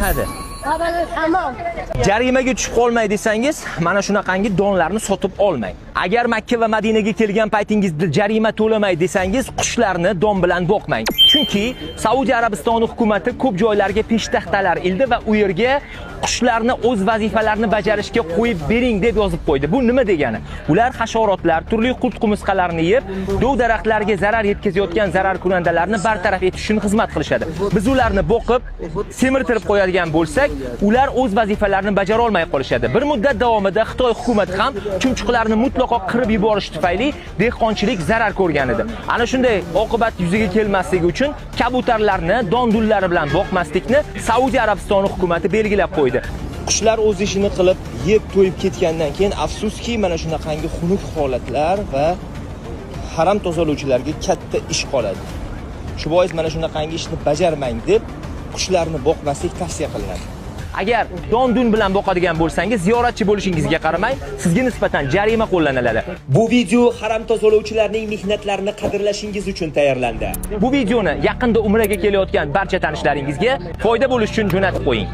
Hadi. هذا الحمام. Jarimaga tushib qolmay desangiz, mana shunaqangi donlarni sotib olmang. Agar Makka va Madinaga kelgan paytingizda jarima to'lamay desangiz, qushlarni don bilan boqmang. Chunki Saudiya Arabistoni hukumati ko'p joylarga peshtaxtalar ildi va u yerga qushlarni o'z vazifalarini bajarishga qo'yib bering deb yozib qo'ydi. Bu nima degani? Ular hasharotlar, turli qurt-qumursqalarni yeb, dov daraxtlarga zarar yetkazayotgan zararkunandalarni bartaraf etish uchun xizmat qilishadi. Biz ularni boqib, semirtirib qo'yadigan bo'lsak, ular o'z vazifalarini bajara olmay qolishadi. Bir muddat davomida Xitoy hukumati ham chumchuqlarni mutlaqo qirib yuborish tufayli dehqonchilik zarar ko'rgan edi. Ana shunday oqibat yuzaga kelmasligi uchun kabutarlarni dondullari bilan boqmaslikni Saudiya Arabistoni hukumati belgilab qo'ydi. Qushlar o'z ishini qilib, yeb to'yib ketgandan keyin afsuski mana shunaqangi xunuk holatlar va haram tozalovchilarga katta ish qoladi. Shu bois mana shunaqangi ishni bajarmang deb qushlarni boqmaslik tavsiya qilinadi. Agar don-dun bilan boqadigan bo'lsangiz, ziyoratchi bo'lishingizga qaramay, sizga nisbatan jarima qo'llaniladi. Bu video haram tozalovchilarning mehnatlarini qadrlashingiz uchun tayyorlandi. Bu videoni yaqinda umraga kelayotgan barcha tanishlaringizga foyda bo'lishi uchun jo'natib qo'ying.